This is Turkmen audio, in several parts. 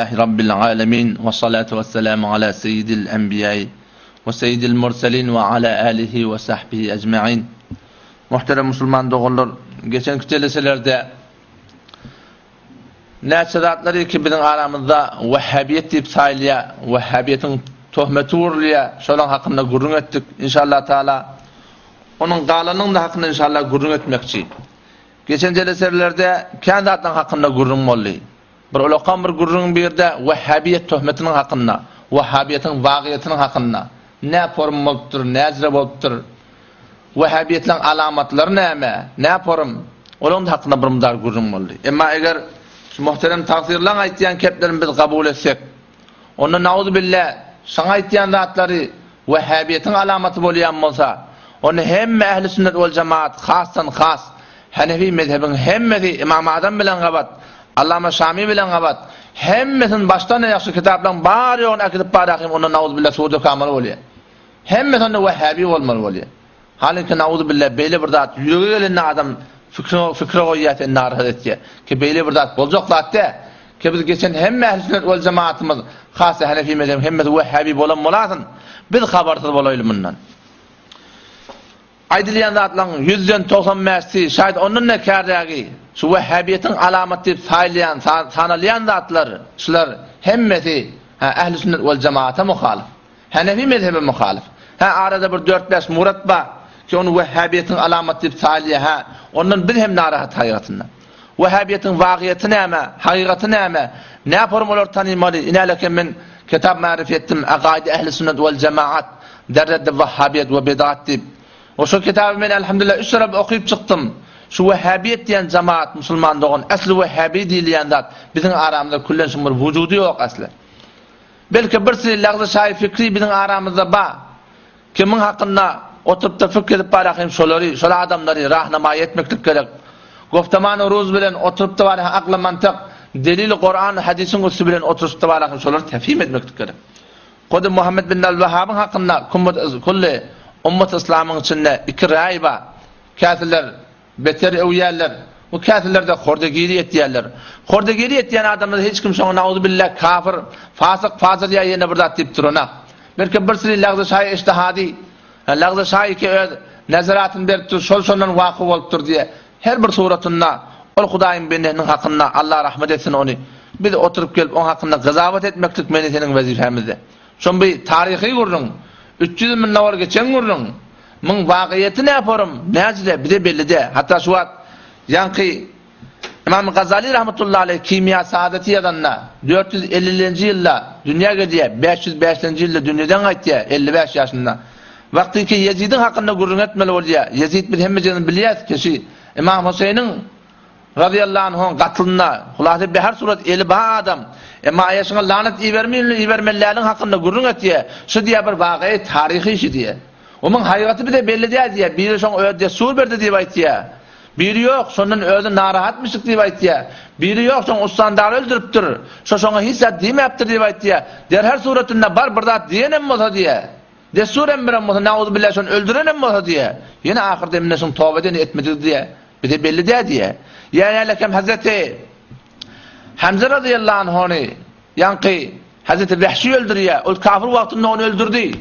Rabbil alemin we salatu we selamu ala seyyidil enbiýai we seyyidil murselin we ala alihi we sahbihi ecmaîn. Muhterem musulman doganlar, geçenki jeleselerde näçe zatlary ki biziň aramyzda wahhabiýet diýip saýylýar, wahhabiýetiň töhmeti urulýar, şolaryň hakynda gürrüň etdik. Inşallah taala onuň galanynyň da hakynda inşallah gürrüň etmekçi. Geçen jeleselerde kän zatlaryň hakynda gürrüň boldy. Bir ulakan bir gürrüň birde wehhabiýet töhmetiniň hakynda, wehhabiýetiň wagyýetiniň hakynda, nä porum bolupdyr, näjre bolupdyr, wehhabiýetleň alamatlary näme, nä porum, olaň-da hakynda bir mydar gürrüň boldy. Emma eger şu muhterem tagsyrylaň aýtýan keplerini biz kabul etsek, onda nauzubilla şaň aýtýan zatlary wehhabiýetiň alamaty bolýan bolsa, onda hemme ähli sünnet wal jemaat hasdan has Hanefi mezhebiň hemmesi Ymam Azam bilen gabat, Allama Şami bilen gabat, hemmesini başdan aýak şu kitaplaryň bar ýoguny äkidip barahym onda nauzubilla suwa dökamaly bolýar. Hemmesi onda wehhabi bolmaly bolýar. Halyňky nauzubilla beýle bir zat ýürege gelende adam fikre fikre goýýar seni narahat etýär. Ki beýle bir zat boljak zat däl. Ki biz geçen hemme ähli sünnet wal jemaatymyz hassa Hanefi mezhebiň hemmesi wehhabi bolan bolasyn. Biz habarsyz bolaýly mundan. Aýdylýan zatlaryň ýüzden 90 bäşisi, şaýat ondan-da kärrägi, şu wehhabiýetiň alamaty diýip saýylýan, sanalýan zatlar, şular hemmesi, hä, ähli sünnet wal jemaata muhalyf. Hanefi mezhebe muhalyf. Hä, arada bir dört-bäş murat bar, ki ony wehhabiýetiň alamaty diýip saýylýar, hä, ondan biz hem narahat haýratynda. Wehhabiýetiň wagyýeti näme, hakykaty näme, näporum olary tanymaly, inäleken men kitap märif etdim, Akaid ehli sünnet wal jemaat, der reddi wahhabiýet we bidat diýip. We şol kitaby men elhamdülillah üç tarap okyp çykdym. Şu wehhabiýet diýen jemaat musulman dogan, esli wehhabi diýilýän zat biziň aramyzda küllen şuň bir wujudy ýok esli. Belki bir sili lagzy şaýy fikri biziň aramyzda ba. Kimiň hakynda oturyp-da fikr edip barahym şolary, şol adamlary rahnamaýy etmeklik gerek. Goftamany ruz bilen oturyp-da barahym akly mantyk, delili Kuran, hadisiň üsti bilen oturyşyp-da barahym şolary tefhim etmeklik gerek. Kody Muhammed bin Al-Wahhabyň hakynda kulli ummat yslamyň içinde iki raý bar. Käsiler beter öwýärler we käsiler-de hordegiri etýärler. Hordegiri etýän adamlar hiç kim şoňa nauzubilla kafir, fasyk, fajyr ýa ýene bir zat diýip duranok. Belki bir sili lagzy şaýy ijtihady, lagzy şaýy ki öz nezeratyny beripdir, şol şondan waky bolupdyr diýe. Her bir suratynda ol Hudaýyň bendesiniň hakynda Allah rahmet etsin ony. Biz oturyp gelip oň hakynda gyzabat etmeklik meni seniň wezipemizde. Şon bir taryhy gürrüň. 300 ýyl mundan owal geçen gürrüň. Muň wagyýeti näporum, näjide bize belli däl. Hatda şu wagt ýaňky Ymam Gazali rahmetullahi aleýh Kimýa Saadaty ýazanda 450-nji ýylda dünýä gelýär, 505-nji ýylda dünýeden gaýtýar, 55 ýaşynda. Wagtyky Ýezidiň hakynda gürrüň etmeli bolýar. Ýezid biz hemmejigimiz bilýäris ki, şu Ymam Huseýniň razyýallahu anhuň gatlynda, hulasy be her surat eli bar adam. Emma aýa şuňa lanat ibermeli, ibermeliläliň hakynda gürrüň etýär. Şu diýýär bir wagyýet taryhy şi diýýär. Omuň haýgaty bize belli däl diýýär. Biri şoň özi dessur berdi diýip aýtýar. Biri ýok, şondan özi narahatmyşyk diýip aýtýar. Biri ýok, şoň ussandary öldüripdir. Şo şoňa hiç zat diýmäpdir diýip aýtýar. Der her suratynda bar bir zat diýenem bolsa diýýär. Dessur hem biren bolsa, nauzubilla şony öldürenem bolsa diýýär. Ýene ahyr deminde şoň toba edeni etmedigi diýýär. Bize belli däl diýýär. Ýa ýälekem Hazreti Hamza razyýallahu anhuny ýaňky Hazreti Wehşi öldürýär. Ol kafir wagtynda ony öldürdi.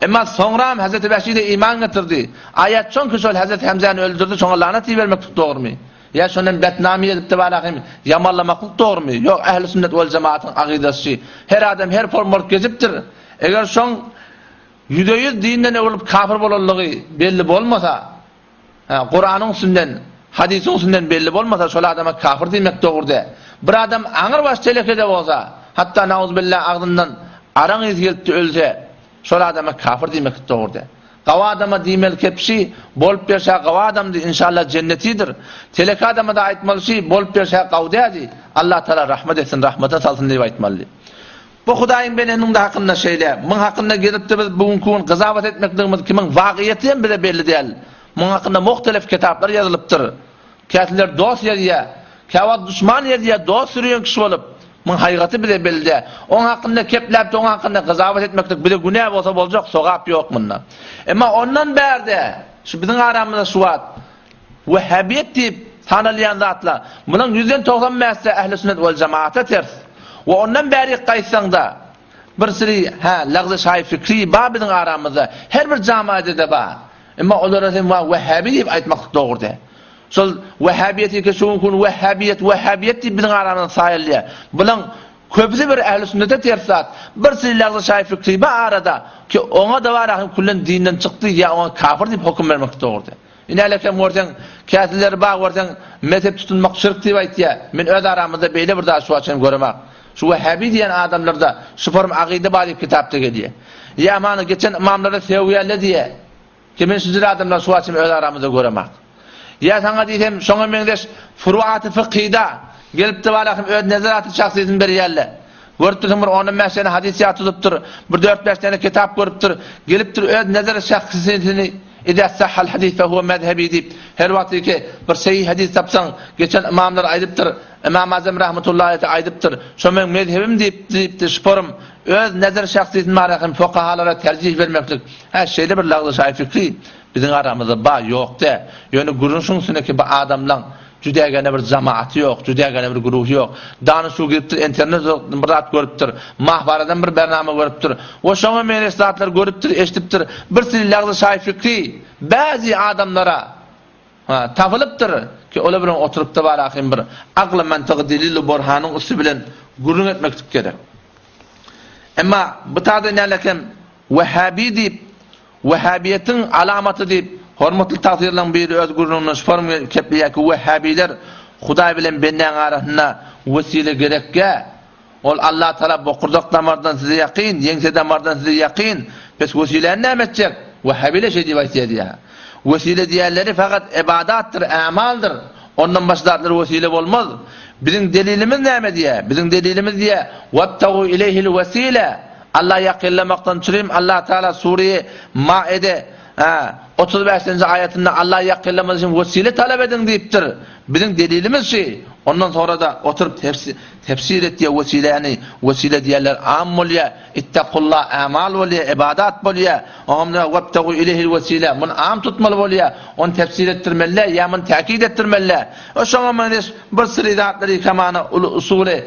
Emma soňram Hazreti Wehşi-de iman getirdi. Aýat çonki şol Hazreti Hamzany öldürdi, şoňa lanat ibermeklik dogrumy? Ýa şondan betnamy edip-de barahym ýamanlamaklyk dogrumy? Ýok, ähli sünnet wal jemaatyň agydasy. Her adam her form bolup gezipdir. Eger şoň ýüze-ýüz dinden öwrülip kafir bolanlygy belli bolmasa, Hä, Kuranyň üstünden, hadysyň üstünden belli bolmasa, şol adama kafir diýmek dogry däl. Bir adam aňrybaş telekede bolsa, hatda nauzubilla agzyndan araň ysy gelipdi ölse, şol adama kafir diýmek dogry däl. Gawy adama diýmeli kepşi, bolup berşä gawy adamdy, inşallah jennetidir. Teleke adama-da aýtmaly şi, bolup berşä gawy däldi, Allah Taala rahmet etsin, rahmete salsyn diýip aýtmalydy. Bu Hudaýyň beneniň-de hakynda şeýle. Muň hakynda gezipdi biz bu günki gün gyzabat etmekligimiz kimiň wagyýeti hem bize belli däl. Muň hakynda muhtelif kitaplar ýazylypdyr. Käsiler dost ýazýar, käwagt duşman ýazýar, dost sürýän kişi bolup. Muň haýgaty bize belli däl. Oň hakynda kepläp-de oň hakynda gyzabat etmeklik bize günä bolsa boljak, sogap ýok munda. Emma ondan bärde şu biziň aramyzda şu wagt Wehhabiýet diýip tanalýan zatlar, munuň ýüzden 90 bäşde ähli sünnet wal jemaata ters. We ondan bärik gaýtsaň-da, bir süri, hä, lagzy-şaýy fikri bar biziň aramyzda. Her bir jamaada-da bar. Emma olara sen wa wehhabi diýip aýtmaklyk dogry däl. Şol wehhabiýeti şu günki gün wehhabiýet, wehhabiýet diýip biziň aramyzda saýylýar. Bulaň köpüsi bir ähli sünnete ters zat. Bir süri lagzy-şaýy fikri bar arada ki, oňa-da bar ahim küllen dinden çykdy ýa oňa kafir diýip höküm bermeklik dogry däl. Inälek hem görseň, käsileri bar görseň, mezhep tutunmak şirk diýip aýtýar. Men öz aramyzda beýle bir zat şu wagt çenli göremok. Şu wehhabi diýen adamlarda şu form akyda bar diýip kitapda gelýär. Ýa many geçen ymamlara sögýärler diýýär. Ki men şu jür adamlary şu wagt çenli öz aramyzda göremok. Ýa saňa diýsem, şoňa meňzeş furuaty fykhyda gelipdi bar ahim öz nezeraty şahsyýetini berýärler. Görüp dursuň bir ondan bäş däne hadys ýat tutup bir dört-bäş däne kitap görüpdir, gelipdir öz nezer şahsyýetini Izä sahhal hadis fe huwe mezhebi diýip, her wagtky bir sahih hadys tapsaň, geçen ymamlar aýdypdyr, Ymam Azam rahmetullahi aleýhi aýdypdyr, şo meň mezhebim diýip, diýipdir, şuporym öz nezer şahsyýetini barahym fukahalara terjih bermeklik, hä şeýle bir lagly-şaýy fikri biziň aramyzda bar, ýok dä. Ýöne gürrüň şuň üstünde ki, bu adamlaň Jüdägene bir jamaaty ýok, jüdägene bir güruhy ýok. Danyşuw giripdir, internetden bir zat görüpdir, mahwaradan bir bernama görüpdir we şoňa meňzeş zatlar görüpdir, eşidipdir. Bir sili lagzy şaý fikri bäzi adamlara ha, tapylypdyr ki, olar bilen oturypda bar ahym bir akly mantygy delil-u borhanyň üsti bilen gürrüň etmeklik gerek. Emma bu taýda nälekem Wehhabi diýip, Wehhabiýetiň alamaty diýip, hormatly tagsyrylaryň biri öz gürrüňinde şu form kepleýär ki, Wehhabiler Hudaý bilen bendäň arasynda wesile gerekgä. Ol Allatagala bokurdak damardan size ýakyn, ýeňse damardan size ýakyn. Pes wesiläni näme etjek? Wehhabiler şeý diýip aýtýar diýýär. Wesile diýýänleri fakat ybadatdyr, ämaldyr. Ondan başga zatlar wesile bolmaz. Biziň delilimiz näme diýýär? Biziň delilimiz diýýär, Webtagu ileyhil wesile. Alla ýakynlamakdan çürim Allah Teala Sure-i Maide 35-nji aýatynda Alla ýakynlamak üçin wesile talap ediň diýipdir. Biziň delilimiz şu. Ondan sonra-da oturyp tefsir etýär wesiläni. Wesile diýerler am bolýar. Ittakullah amal bolýar, ibadat bolýar. Oňa webtagu ileyhil wesile. Muny am tutmaly bolýar. Ony tefsir etdirmeli, ýa muny täkid etdirmeli. O şoňa meňzeş bir syry zatlary hamana uly usuly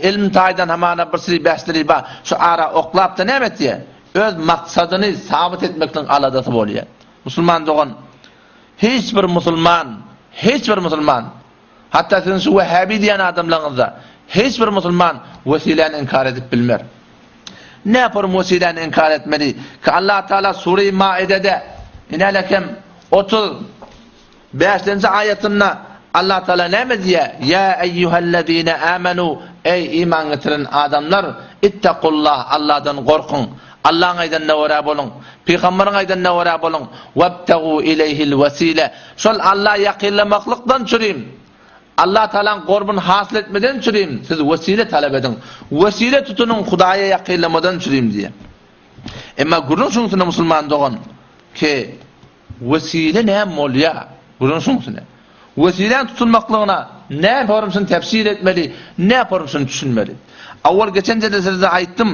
Ylym taýdan hamana bir syry bäsleri bar. Şu ara oklap-da näme etýär? Öz maksadyny sabyt etmekligiň aladasy bolýar. Musulman dogan, hiç bir musulman, hiç bir musulman, hatda siziň şu wehhabi diýen adamlaryňyzda hiç bir musulman wesiläni inkar edip bilmer. Näporum wesiläni inkar etmeli? Ki Allah Taala Sure-i Maidede inälekem 30 Bäşinji aýatynda Allah Tagala näme diýýär? Ýa eýýuhellezine amenu, eý iman getiren adamlar, ittakullah, Allahdan gorkuň. Allahyň aýdanyna görä boluň. Pygamberiň aýdanyna görä boluň. Webtegu ileýhil wesile. Şol Allaha ýakynlamaklykdan çürim. Allah Tagalaň gorbuny hasyl etmeden çürim, siz wesile talap ediň. Wesile tutunyň Hudaýa ýakynlamadan çürim diýýär. Emma gürrüň şunuň musulman dogan ki Wesile näme bolýar? Gürrüň şuň üstünde. Wesiläň tutulmaklygyna nä forumsyny tefsir etmeli, nä forumsyny düşünmeli. Awwal geçen jelselerde aýtdym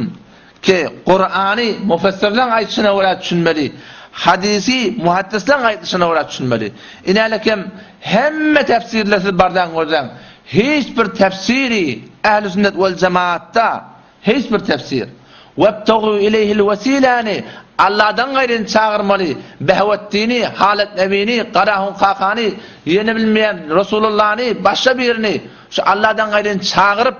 ki, Kurany mufessirleň aýdyşyna görä düşünmeli, hadysy muhaddislaň aýdyşyna görä düşünmeli. Inälekem hemme tefsirler siz bardaň görseň, hiç bir tefsiri ähli sünnet wel jemaatda Hiç bir tefsir. Webtagû ileýhil wesiläni, Allahdan gaýryny çagyrmaly, Behweddini, Halet Nebini, Garahun kakany, ýene bilmeýän Resulullany, başga birini, şu Allahdan gaýryny çagyryp,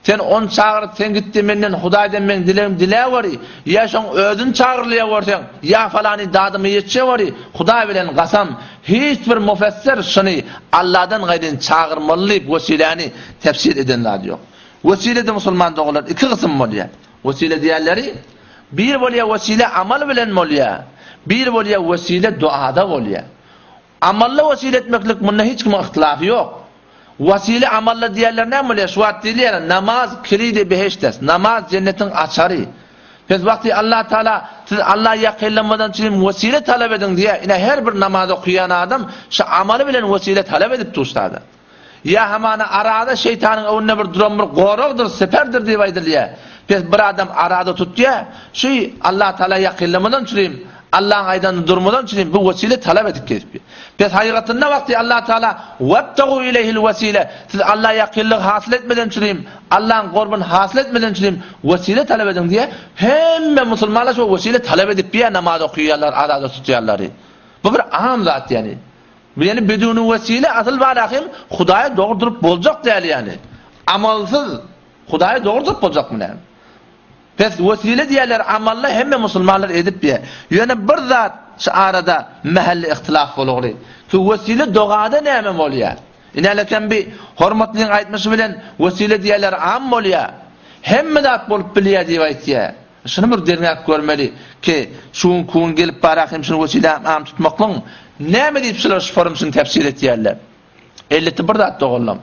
sen ony çagyryp, sen gitde menden Hudaýdan meň dilegimi diläweri, ýa şoň özüni çagyrylýa görseň, ýa falany dadyma ýetişeweri, Hudaý bilen kasam, hiç bir mufessir şuny Allahdan gaýryny çagyrmaly diýip wesiläni tefsir eden zady ýok. Wesile-de musulman doganlar iki gysym bolýar. Wesile diýenleri bir bolýar wesile amal bilen bolýar. Bir bolýar wesile duada bolýar. Amalla wesile etmeklik munda hiç kimiň yhtilafy ýok. Wesile amalla diýenler näme bolýar? Şu wagt diýilýär namaz kilidi behişdes. Namaz jennetiň açary. Pes wagty Allah Taala siz Allaha ýakynlamadan çynym wesile talap ediň diýýär. Ine her bir namaz okaýan adam şu amaly bilen wesile talap edip duşada. Ýa hamana arada şeýtanyň öňünde bir duran bir goragdyr, siperdir diýip aýdylýar. Pes bir adam arada tutýar, şu Allah Taala ýakynlamadan çürim. Allaň aýdanyny durmadan üçin bu wesile talap edip gezip. Pes hakykatynda wagty Allah Taala webtagu ileyhil wesile siz Alla ýakynlygy hasyl etmeden üçin Allaň gurbuny hasyl etmeden üçin wesile talap ediň diýe hemme musulmanlar şo wesile talap edip biýä namaz okaýarlar, araza tutýarlar. Bu bir am zat ýani. Bu ýani biduni wesile asyl bar hem Hudaýa dogry durup boljak däl ýani. Amalsyz Hudaýa dogry durup boljakmy näme? Pes wesile diýerler amalla hemme musulmanlar edip diýer. Ýöne bir zat şu arada mähelli ihtilaf bolugly. Ki wesile dogada näme bolýar? Inälekem bi hormatlyň aýtmyşy bilen wesile diýerler am bolýar. Hemme zat bolup bilýär diýip aýtýar. Şuny bir derňäp görmeli ki şu gün kun gelip barak hem şuny wesile am tutmaklygyň näme diýip şular şu forum şuny tefsir etýärler. Elbetde bir zat doganlam.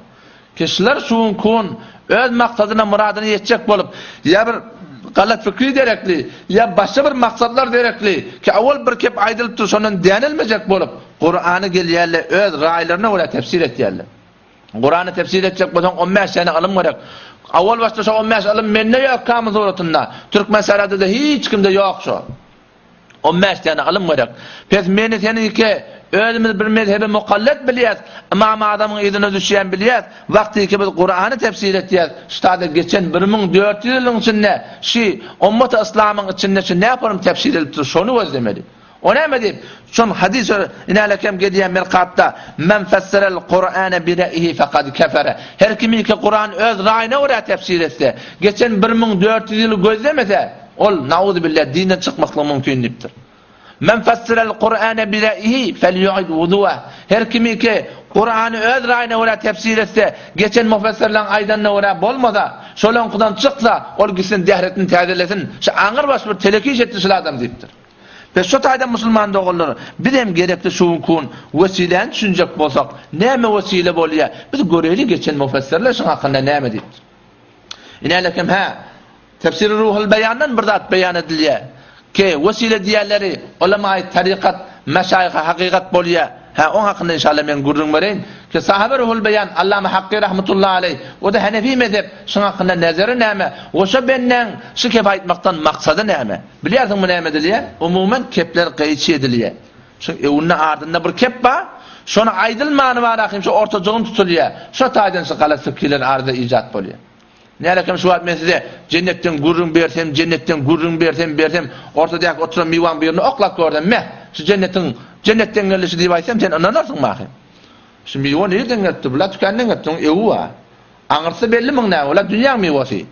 Kişiler şu gün kun öz maksadyna myradyna ýetjek bolup, ýa bir galat fikri derekli, ýa başga bir maksatlar derekli, ki awal bir kep aýdylypdyr şondan dänilmejek bolup, Kurany gelýärler öz raýlaryna görä tefsir etýärler. Kurany tefsir etjek bolsaň 15 sene ylym gerek. Awal başda şo 15 ylym mende ýok kamyl suratynda. Türkmen sarada hiç kimde ýok şo. On bäş däne ylym gerek. Pes meni seni iki özümiz bir mezhebe mukallet bilýäs, Ymam Azamyň yzyna düşýän bilýäs, wagtyky biz Kurany tefsir etýäs, ştada geçen 1400 ýylyň içinde şi ummaty yslamyň içinde şi näporum tefsir edilipdir şony gözlemeli. O näme diýip, şon hadys inälekem gelýän mirkatda men fesserel Kur'ane bi re'ihi fekad kefere. Her kim iki Kur'an öz raýyna görä tefsir etse, geçen 1400 ýyly gözlemese, Ol, Nauzubillah, dinden çykmaklygy mümkin diýipdir. Men fessirel Kur'ane bi re'ihi felyu'id wudu'ah. Her kimiki Kur'any öz raýyna görä tefsir etse, geçen mufessirleň aýdanyna görä bolmasa, şolaňkydan çyksa, ol gitsin dehretini täzelesin. Şu aňyrbaş bir telek iş etdi şul adam diýipdir. Biz şu taýdan musulman doganlar, biz hem gerekli şu gün wesiläni düşünjek bolsak, näme wesile bolýar? Biz göreli geçen mufessirler şuň hakynda näme diýipdir. Inälekem hä, Tefsiri Ruhul Beýandan bir zat beýan edilýär. Ki, wesile diýýänleri ulemaýy tarykat, meşaýyhy hakykat bolýar. Hä, oň hakynda inşallah men gürrüň bereýin. Ki, sahabe Ruhul Beýan, Allama Hakky rahmetullahi aleýh, o-da Henefi mezhep, şuň hakynda nezeri näme? We şo bendäň şu kepi aýtmakdan maksady näme? Bilýärsiňmi näme edilýär? Umuman kepler gaýçy edilýär. Şuň öňünde ardynda bir kep bar. Şony aýdylmany bar ahym şu ortajygyn tutulýar. Şo taýdan şu galat fikirler arada ijat bolýar. Nälekem şu wagt men size jennetden gürrüň bersem, jennetden gürrüň bersem, bersem, ortadaky oturan miwaň birini oklap görsem, meh, şu jennetiň, jennetden geldi şu diýip aýtsam, sen ynanarsyňmy ahym? Şu miwa nireden gelipdir? Bular tükänden gelipdir, onuň ewi bar. Aňyrsy belli muň näme, bular dünýäň miwasy.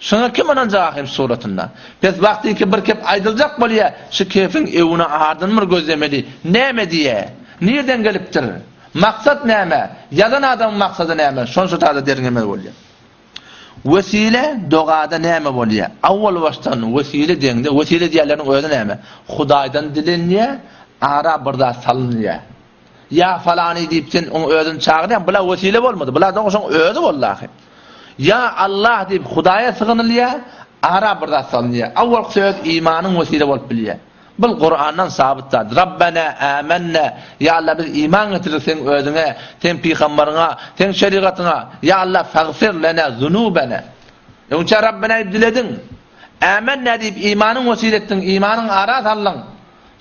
Şuňa kim ynanjak ahym şu suratynda? Pes wagtyky bir kep aýdyljak bolýa, şu kefiň ewini ardyn bir gözlemeli. Näme diýýä? Nirden gelipdir? Maksat näme? Ýazan adamyň maksady näme? Şony şu taýda derňemeli bolýar. Wesile dogada näme bolýar? Awwal başdan wesile diýende, wesile diýenleriniň özi näme? Hudaýdan dilenýär, ara bir zat salynýar. Ýa falany diýip sen oň özüni çagyrýaň, bula wesile bolmady, bula dogry şoň özi boldy ahyr. Ýa Allah diýip Hudaýa sygynylýar, ara bir zat salynýar. Awwalky söz imanyň wesile bolup bilýär. Bul Kurandan sabyt zat. Rabbena amennä, Ýa Allah biz iman getirdik seň özüňe, seň pygambaryňa, seň şerigatyňa. Ýa Allah fagfir lena zunubena. Öňçä Rabbena diýip dilediň. Amennä diýip imanyň wesile etdiň, imanyň ara saldyň.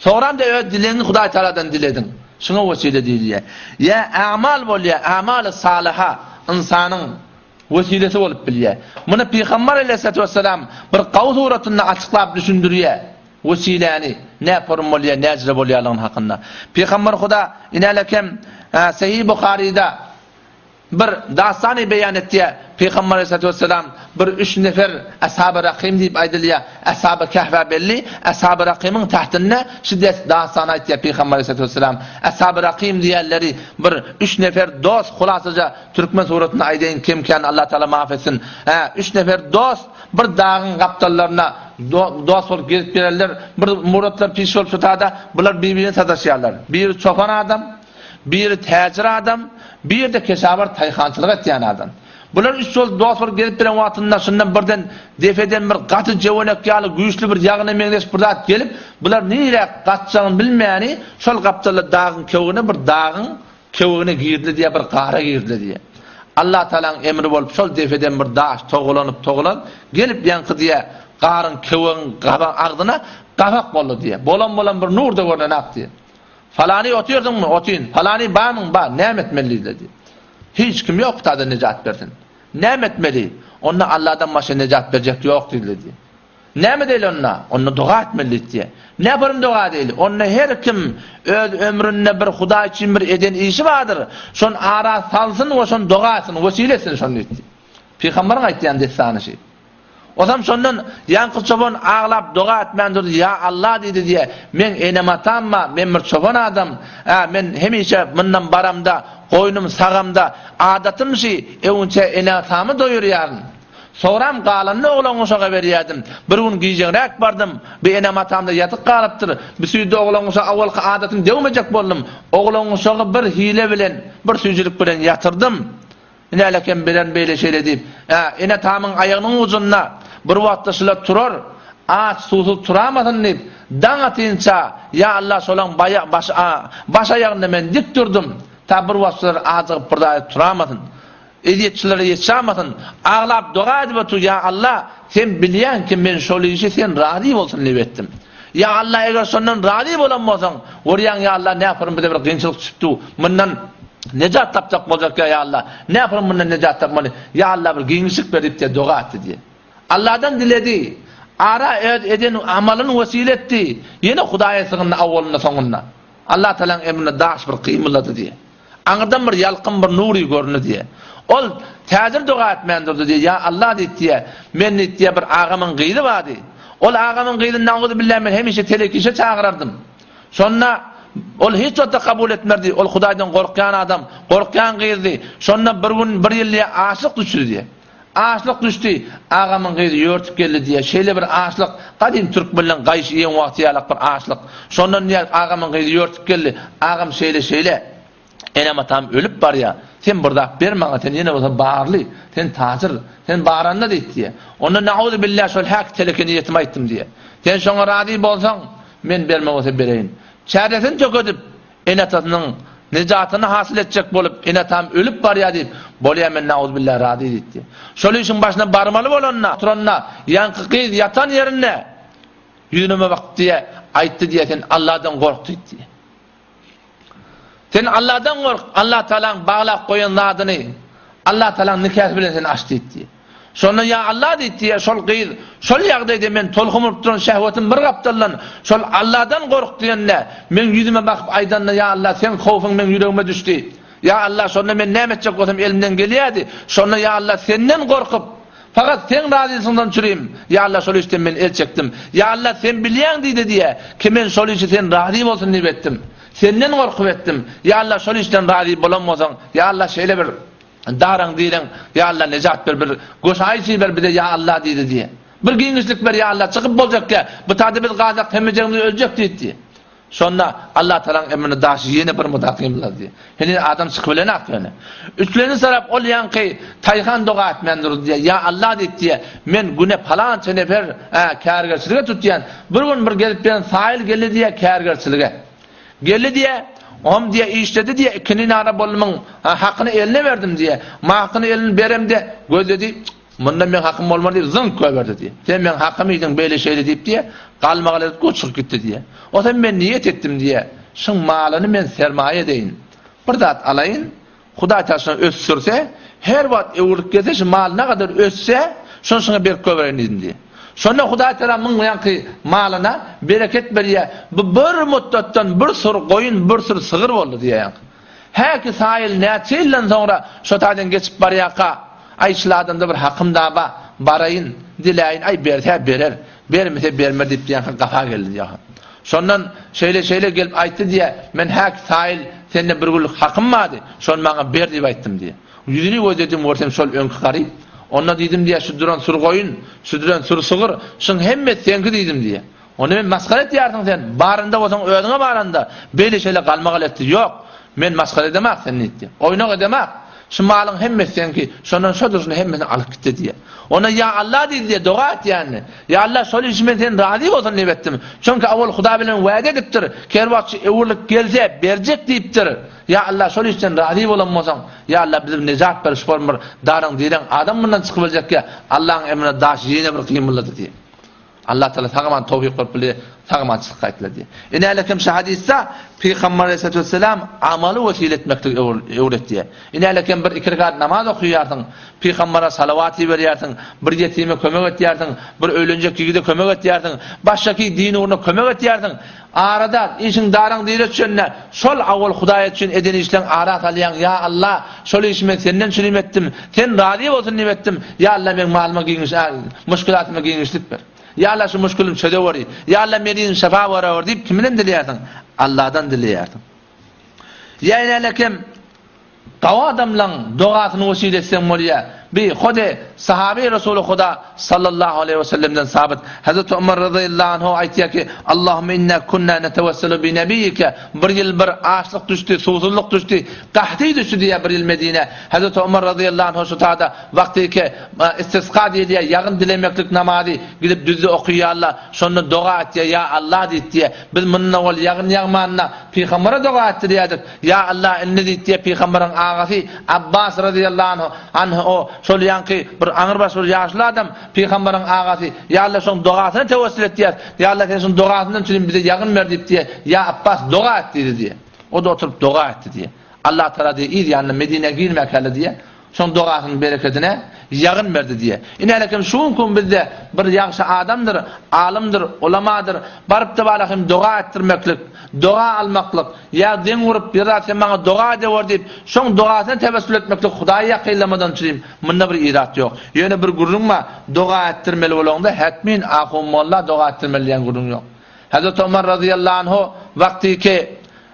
Soňram-da öz dilegiňi Hudaý Tagaladan dilediň. Şuňa wesile diýilýär. Ýa amal bolýar, amaly salyha ynsanyň wesilesi bolup bilýär. Muny Pygamber aleyhissalatu vesselam bir gawy suratynda açyklap düşündirýär. Wesiläni näporum bolýar, näjre bolýarlygyny hakynda. Pygamber Huda inälekem Sahih Buharyda Bir dastany beýan etýär, Pygamber aleyhissalatu vesselam bir üç nefer Ashab-y Rakym diýip aýdylýar. Ashab-y Kehf-ä belli, Ashab-y Rakymyň tahtynda şu dastany aýtýar Pygamber aleyhissalatu vesselam. Ashab-y Rakym diýenleri bir üç nefer dost, hulasaja türkmen suratynda aýdaýyn kem-kän Allah Taala maaf etsin. Hä, üç nefer dost bir dagyň gapdallaryna dost bolup gezip gelerler. Bir muratlar piş bolup şu tada bular bir-birine sataşýarlar. Biri çopan adam, Biri täjir adam, biri-de keşabar taýhançylyk etýän adam. Bular üç bolup dost bolup gezip bilen wagtynda şundan birden depeden bir gaty jöwenek ýaly güýçli bir ýagyna meňzeş bir zat gelip, bular niräk gaçjagyny bilmäni şol gapdalda dagyň kewigine bir dagyň kewigine girdi diýýär, bir gara girdi diýýär. Allah Tagalaň emri bolup şol depeden bir daş togalanyp togalanyp gelip ýaňky diýýär, garyň kewigiň gaba agzyna. Gapak boldy diýýär. Bolan-bolan bir nur-da görnenak diýýär. Falany otyrsyňmy? Otyn. Falany barmyň? Bar. Näme etmeli diýdiler diýýär. Hiç kim ýok bu nejat bersin. Näme etmeli? Onda Alladan başga nejat berjek ýok diýdiler diýýär. Näme edeýli onda? Onda doga etmeli diýýär. Näparyň doga edeýli? Onda her kim öz ömründe bir Hudaý üçin bir eden işi bardyr. Şony ara salsyn we şony doga etsin, wesile etsin şony diýdi. Pygamberiň aýtýan dessany şi. Osam şondan ýaňky çoban aglap doga etmän durdy, Ýa Alla diýdi diýe, meň enem-atam bar, men bir çoban adam, ä, men hemişe mundan baramda, goýnum sagamda, adatym şi, öwünçä ene-atamy doýurýaryn. Soňram galanyny oglan-uşaga berýärdim. Bir gün gijeňräk bardym, bir enem-atam-da ýatyk galypdyr. Bir süýdi oglan-uşaga owalky adatymy döwmejek boldum. Oglan-uşagy bir hile bilen, bir süýjülik bilen ýatyrdym. Inälekem bilen beýle-şeýle diýip, ä, ene-atamyň aýagynyň ujunda bir wagtda şular turar, aç-suwsuz turamasyn diýip, daň atynça, ýa Alla şolaň baýa, baş, a, baş-aýagynda men dik durdum, ta bir wagt şular ajygyp bir zat edip turamasyn. Ezýetçilere ýetişamasyn, aglap doga edip otur, Ýa Alla, Sen bilýäň ki, men şol işi Sen razy bolsun diýip etdim. Ýa Alla, eger şondan razy bolan bolsaň, görýäň, ýa Alla, näpurun bize bir kynçylyk düşüpdi, mundan nejat tapjak boljak, ýa Alla, näpurun mundan nejat tapmaly, ýa Alla, bir giňişlik ber diýip diýe doga etdi diýe. Alladan diledi, ara öz eden amalyny wesile etdi, ýene Hudaýa sygyndy awwalynda-soňunda. Allatagalaň emrine daş bir gymyldady diýe. Aňyrdan bir ýalkym bir nury göründi diýýär. Ol täjir doga etmän durdy diýýär, Ýa Allah diýip diýýär, men diýip diýýär bir agamyň gyzy bardy. Ol agamyň gyzyny nauzubilla men hemişe telek işe çagyrardym. Şonda ol hiç wagtda kabul etmerdi. Ol Hudaýdan gorkýan adam, gorkýan gyzdy. Şonda bir gün bir ýyl diýýär açlyk düşdi diýýär. Açlyk düşdi, agamyň gyzy ýörtüp geldi diýýär. Şeýle bir açlyk, gadym türkmenleň gaýyş iýen wagty ýalak bir açlyk. Şondan diýýär, agamyň gyzy ýörtüp geldi. Agam şeýle-şeýle, enem-atam ölüp barýar. Sen bir zat ber maňa, sen ýene bolsa barly, sen tajyr, sen baranda diýip diýýär. Onda nauzubilla şol häki teleke niýetimi aýtdym diýýär. Sen şoňa razy bolsaň, men berme bolsa bereýin. Çäresini tökedip, Ene-atasynyň nejatyny hasyl etjek bolup, ene-atam ölüp barýar diýip, bolýa men nauzubilla razy diýipdi. Şol işiň başyna barmaly bolanda, oturanda, ýaňky gyz ýatan ýerinde ýüzüneme bakdy diýe, aýtdy diýe, sen Alladan gork diýdi. Sen Alladan gork, Allah Tagalaň baglap goýan zadyny Allah Tagalaň nikasy bilen sen aç diýdi. Şonda Ýa Alla diýdi, ýa şol gyz, şol ýagdaýda men tolkun urup duran şehwetim bir gapdaldan, şol Alladan gork diýende, meň ýüzüme bakyp aýdanda Ýa Alla seň howfuň meň ýüregime düşdi. Ýa Alla şonda men näme etjek bolsam elimden gelýärdi. Şonda Ýa Alla senden gorkup, fakat seň razylygyňdan çürim, Ýa Alla şol işden men el çekdim. Ýa Alla sen bilýäň diýdi diýä, ki men şol işi sen razy bolsun diýip etdim. Senden gorkup etdim. Ýa Alla şol işden razy bolan bolsaň, Ýa Alla şeýle bir Daraň direň ýa Alla nejat ber bir goşaýyş iber bize ýa Alla diýdi diýe. Bir giňişlik ber ýa Alla çykyp boljak ýa bu tada biz galsak hemmejegimiz öljek diýdi diýe. Şonda Alla talaň emrine daşy ýene bir mudar gymyldady diýe. Heniz adam çykyp bilenak ýöne. Üçlenji tarap ol ýaňky taýhan doga etmän durdy diýe. Ýa Alla diýdi diýe. Men güne palança nefer ä kärgerçilige tutýan. Bir gün bir gezip ýören saýyl geldi diýe kärgerçilige. Geldi diýýä, Om diýýä, işledi diýýä, ikindi nara boldumyň hakyny eline berdim diýýä. Makyny eline beremde, gözledi, munda meň hakym bolmaz diýip, zyňk goýberdi diýýä. Sen meň hakymy iýdiň, beýle-şeýle diýip diýýä, galmagal edip go çykyp gitdi diýýä. Osam men niýet etdim diýýä, şuň malyny men sermaýa edeýin. Bir zat alaýyn, Hudaý taşyna ösdürse, her wagt öwrülip gelse, şu mal nagadar össe, şony şuňa berip goýbereýin diýdim diýýär. Şonda Hudaý Tagala muň ýaňky malyna bereket berýär. Bu bir mutdatdan bir sür goýun, bir sür sygyr boldy diýýär ýaňky. Häki saýyl näçe ýyldan soňra şo taýdan geçip barýarka, Aý, şul adamda bir hakym da bar, baraýyn, diläýin, aý, berse berer, bermese bermer diýip ýaňky gapa geldi diýýär. Şondan şeýle-şeýle gelip aýtdy diýýär, men häk saýyl sende bir günlük hakym bardy, şony maňa ber diýip aýtdym diýýär. Ýüzüni gözledim görsem şol öňki garyp. Onda diýdim diýýär, şu duran sür goýun, şu duran sür sygyr, şuň hemmesi seňki diýdim diýýär. Onda men masgara etýärsiň sen, barynda bolsaň özüňe baranda, beýle-şeýle galmagal etdi. Ýok, men masgara edemak seni diýdi. Oýnak edemak. Şu malyň hemmesi seňki, şondan şo durşuna hemmesini alyp gitdi diýýär. Onda ýa Alla diýdi diýýär, doga etýänini. Ýa Alla şol işi men sen razy bolsun diýip etdim. Çünki owal Hudaý bilen wada edipdir, kerwakçy öwrülip gelse berjek diýipdir. Ýa Alla şol işden razy bolan bolsaň, ýa Alla bizi nejat ber şu bir daryň direň adam mundan çykyp biljek ýa Allaň emrine daş ýene bir gymyldady diýýär. Allah Taala sag-aman towfyk berip bildi, sag-aman çykyp gaýtdylar diýýär. Inälekem şu hadysda Pygamber Aleyhissalatu vesselam amaly wesile etmekligi öwretýär. Inälekem bir iki rekat namaz okaýarsyň, Pygambere salawat iberýärsiň, bir ýetime kömek etýärsiň, bir öýlenjek ýigide kömek etýärsiň, başgaki din ugruna kömek etýärsiň. Arada işiň daraň dile düşende, şol awal Hudaý üçin eden işleň ara salýaň, Ýa Alla, şol işi men senden üçin etdim, sen razy bolsun diýip etdim, Ýa Alla meň malyma giňiş, muşkulatyma giňişlik ber. Ýa Alla şu muşkulym çözeweri, Ýa Alla merizim şypa bereweri diýip kimden dileýärsiň? Alladan dileýärsiň. Ýa inälekem Gawy adamlaň dogasyny wesile etseň bolýa. Bi hode sahaby Resuly Huda sallallahu aleýhi we sellemden sabyt. Hazreti Omar razyýallahu anhu aýtýar ki, Allahumma inna kunna netewesselu bi nebiýike. Bir ýyl bir açlyk düşdi, suwsuzlyk düşdi, gahty düşdi diýýär bir ýyl Medinä. Hazreti Omar razyýallahu anhu şu tada wagtyky istisga diýilýär, ýagyn dilemeklik namazy gidip düzde okaýarlar. Şonda doga etýär, ýa Allah diýip diýýär. Biz mundan owal ýagyn ýagmanda pygambere doga etdirýärdik. Ýa Allah indi diýip diýýär pygamberiň agasy Abbas razyýallahu anhu anhu o şol ýaňky bir aňrybaş bir ýaşuly adam pygamberiň agasy Ýa Allah şoň dogasyna tewessül etýäs Ýa Allah sen şoň dogasyndan üçin bize ýagyn ber diýip diýýär Ýa Abbas doga et diýdi diýýär o-da oturyp doga etdi diýýär Allah Tagala diýýär yz ýanyna Medinä girmäkäler diýýär Şoň dogasynyň berekedine ýagyn berdi diýýär. Ine hem şu günki gün bizde bir ýagşy adamdyr, alymdyr, ulamadyr, baryp-da bala hem doga etdirmeklik, doga almaklyk, ýa deň urup bir zat sen maňa doga edewer diýip, şoň dogasyna tewessül etmeklik Hudaýy ýakynlamadan çürim munda bir irat ýok. Ýöne bir gürrüň bar, doga etdirmeli bolaňda hetmin ahun molla doga etdirmeli diýen gürrüň ýok. Hazreti Omar razyýallahu anhu wagtyky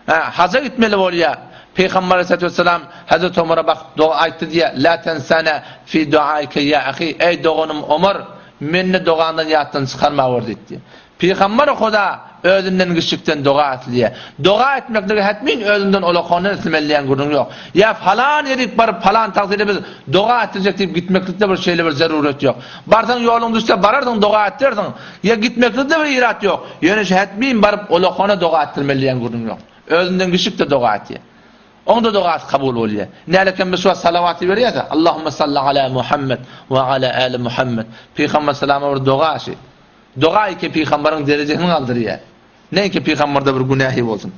Hä, haja gitmeli bolýa. Pygamber aleyhissalatu vesselam Hazreti Omara bakyp doga aýtdy diýýär, La tensana fi duaika ýa ahi, eý doganym Omar, meni dogaňdan ýatdan çykarmawer diýdi. Pygamber Huda özünden giçjikden doga isleýär. Doga etmekligi hetmin özünden ulakandan islemeli diýen gürrüň ýok. Ýa falan ýerik baryp falan tagsyda biz doga etdirjek diýip gitmeklikde bir şeýle bir zeruret ýok. Barsaň ýoluň düşse bararsyň doga etdirersiň. Ýa gitmeklikde bir irat ýok. Ýöne şu hetmin baryp ulakana doga etdirmeli diýen gürrüň ýok. Özünden giçik-de doga etýär. Oň-da dogasy kabul bolýar. Nälekem biz şu wagt salawaty berýäs-ä, Allahumma salli ala Muhammed we ala ali Muhammed. Pygamber salama bir doga şi. Doga iki pygamberiň derejesini galdyrýar. Näinki pygamberde bir günähi bolsun.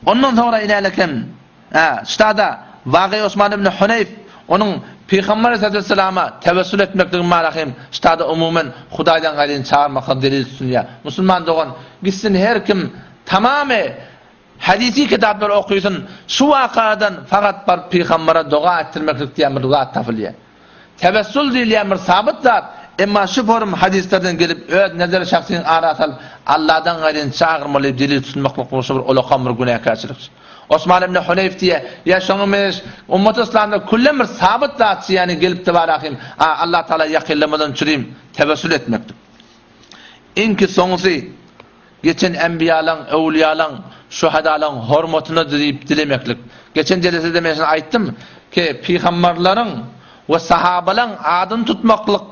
Ondan soňra inälekem, hä, ştada Wagy Osman ibn Huneýf onuň Pygamber aleyhissalama tewessül etmekligi marahym ştada umumen Hudaýdan gaýryny çagyrmaklyk delil tutunýar. Musulman dogan gitsin her kim tamamy hadisi kitaplary okysyn şu wakadan fakat baryp pygambere doga etdirmeklik diýen bir zat tapylýar. Tewessül diýilýän bir sabyt zat, emma şu forum hadyslardan gelip öz nezeri şahsyňy ara salyp Alladan gaýryny çagyrmaly diýip delil tutunmaklyk bolsa bir ulakan bir günäkärçilik. Osman ibn Huneýf diýýär, ýa şoňa meňzeş ummaty yslamda küllen bir sabyt zatçy ýany gelipdi barahym, a Allah Tagala ýakynlamadan çürim tewessül etmeklik. Iňki soňusy Geçen enbiýalaň, öwlüýalaň, şuhadalaň hormatyna diýip dilemeklik. Geçen jelesede men şuny aýtdym ki, pygamberleriň we sahabalaň adyny tutmaklyk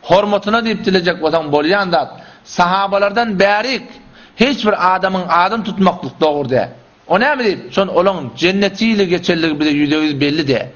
hormatyna diýip dilejek bolsaň bolýan zat. Sahabalardan bärik hiç bir adamyň adyny tutmaklyk dogry däl. O näme diýip, şon olaň jennetili geçenligi bize ýüze-ýüz belli däl.